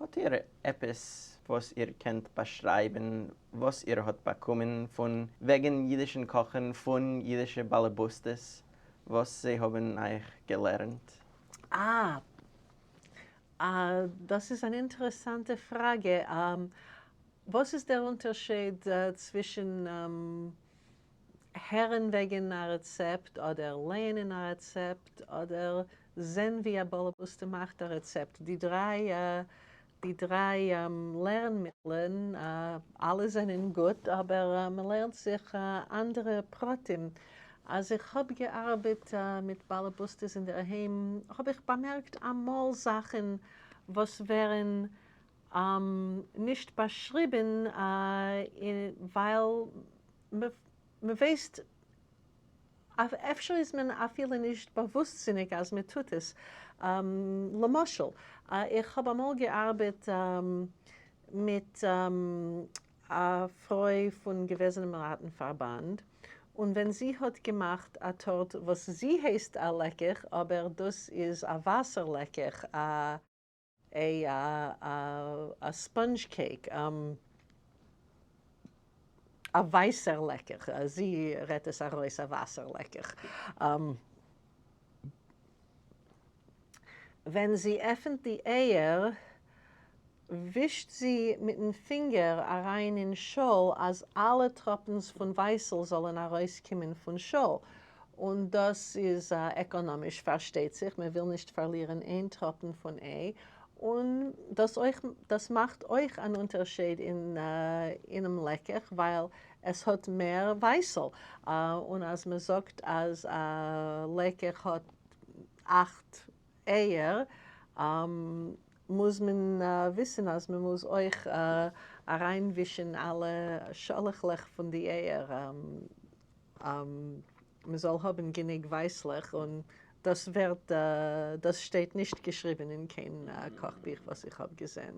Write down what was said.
האט איר עפעס וואס איר קענט באשרייבן וואס איר האט באקומען פון וועגן אידישן קאכן פון אידישע באלעבוסטעס וואס זיי האבן אייך געלערנט? אה, אה, דאס איז אן אינטערעסאנטע פראגע. וואס איז דער אונטערשייד צווישן הערן וועגן א רעצעפט אדער לייענען א רעצעפט אדער זען ווי א באלעבוסטע מאכט א רעצעפט? די דריי לערן-מיטלען אלע זענען גוט, אבער מען לערנט זיך אנדערע פרטים. אז איך האב געארבעט מיט באלעבוסטעס אינדערהיים, האב איך באמערקט אמאל זאכן וואס ווערן נישט באשריבן, ווייל מ'ווייסט, אפשר איז מען אפילו נישט באוואוסטזיניג אז מ'טוט עס. למשל, איך האב אמאל געארבעט מיט א פרוי פון געוועזענעם ראטן-פארבאנד, און ווען זי האט געמאכט א טארט וואס זי הייסט א לעקעך, אבער דאס איז א וואסער לעקעך, א sponge cake, א ווייסער לעקעך, זי רעדט עס ארויס א וואסער לעקעך. ווען זי עפנט די אייער, ווישט זי מיטן פינגער אריין אין שאל אז אלע טראפנס פון ווייסל זאלן ארויסקומען פון שאל. און דאס איז עקאנאמיש, פארשטייט זיך, מען וויל נישט פארלירן איין טראפן פון איי, און דאס אויך, דאס מאכט אויך אן אונטערשייד אינעם לעקעך, ווייל עס האט מער ווייסל. און אז מען זאגט אז א לעקעך האט אכט אייער, מוז מען וויסן אז מען מוז אויך אריינווישן אלע שאלעכלעך פון די אייער, מען זאל האבן גענוג ווייסלעך, און דאס ווערט, דאס שטייט נישט געשריבן אין קיין קאכבוך וואס איך האב געזען.